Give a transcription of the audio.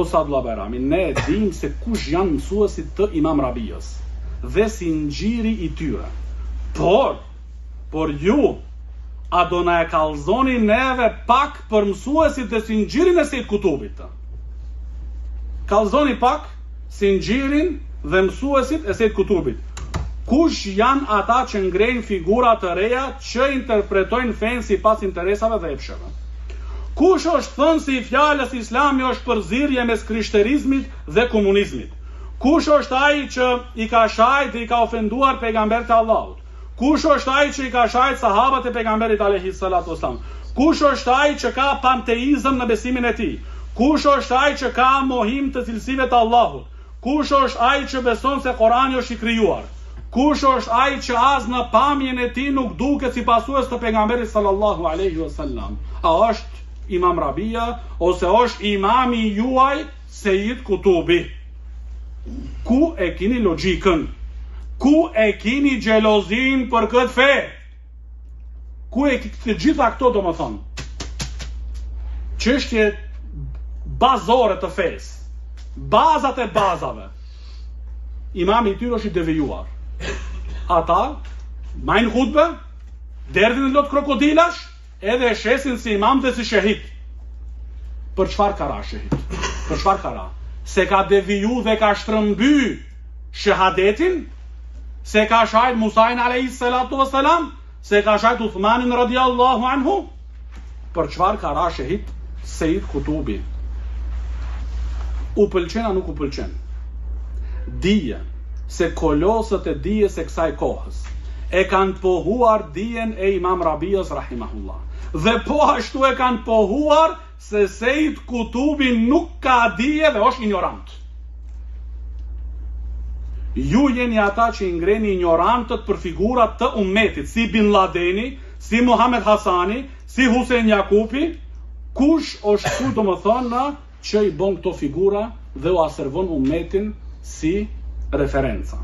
O Sadullah Bajrami, ne e dimë se kush janë mësuesit të Imam Rabiës dhe zinxhiri i tyre. Por, por ju, a do na e kallzoni neve pak për mësuesit dhe zinxhirin e Sejid Kutubit? Kallzoni pak zinxhirin dhe mësuesit e Sejid Kutubit. Kush janë ata që ngrejnë figura të reja që interpretojnë fenë sipas interesave dhe epsheve? Kush është thënësi i fjalës Islami është përzierje mes krishterizmit dhe komunizmit? Kush është ai që i ka shajt dhe i ka ofenduar pejgamberët e Allahut? Kush është ai që i ka shajt sahabët e pejgamberit alejhi salatu vesselam? Kush është ai që ka panteizëm në besimin e tij? Kush është ai që ka mohim të cilësive të Allahut? Kush është ai që beson se Korani është i krijuar? Kush është ai që as në pamjen e tij nuk duket si pasues të pejgamberit sallallahu alaihi wasallam? A është Imam Rabia ose është imami juaj Sejid Kutubi? Ku e kini logjikën? Ku e kini xhelozinë për këtë fe? Ku e të gjitha këto domethënë? Çështje bazore të fesë. Bazat e bazave. Imami i tyre është i devijuar. Ata majnë hutbe, derdhin lot krokodilash, edhe e shesin si imam dhe si shehid. Për çfarë ka ra shehid? Për çfarë ka ra? Se ka deviju dhe ka shtrëmby shehadetin, se ka shajt Musain alayhi salatu wassalam, se ka shajt Uthmanin radiallahu anhu. Për çfarë ka ra shehid Sejid Kutubi? U pëlqen a nuk u pëlqen? Dije se kolosët e dijes e kësaj kohës e kanë pohuar dijen e Imam Rabias rahimahullah. Dhe po ashtu e kanë pohuar se Sejid Kutubi nuk ka dije dhe është injorant. Ju jeni ata që i ngreni injorantët për figura të ummetit, si Bin Ladeni, si Muhammed Hasani, si Husein Jakupi, kush është ku domethënë që i bon këto figura dhe ua servon ummetin si referenca.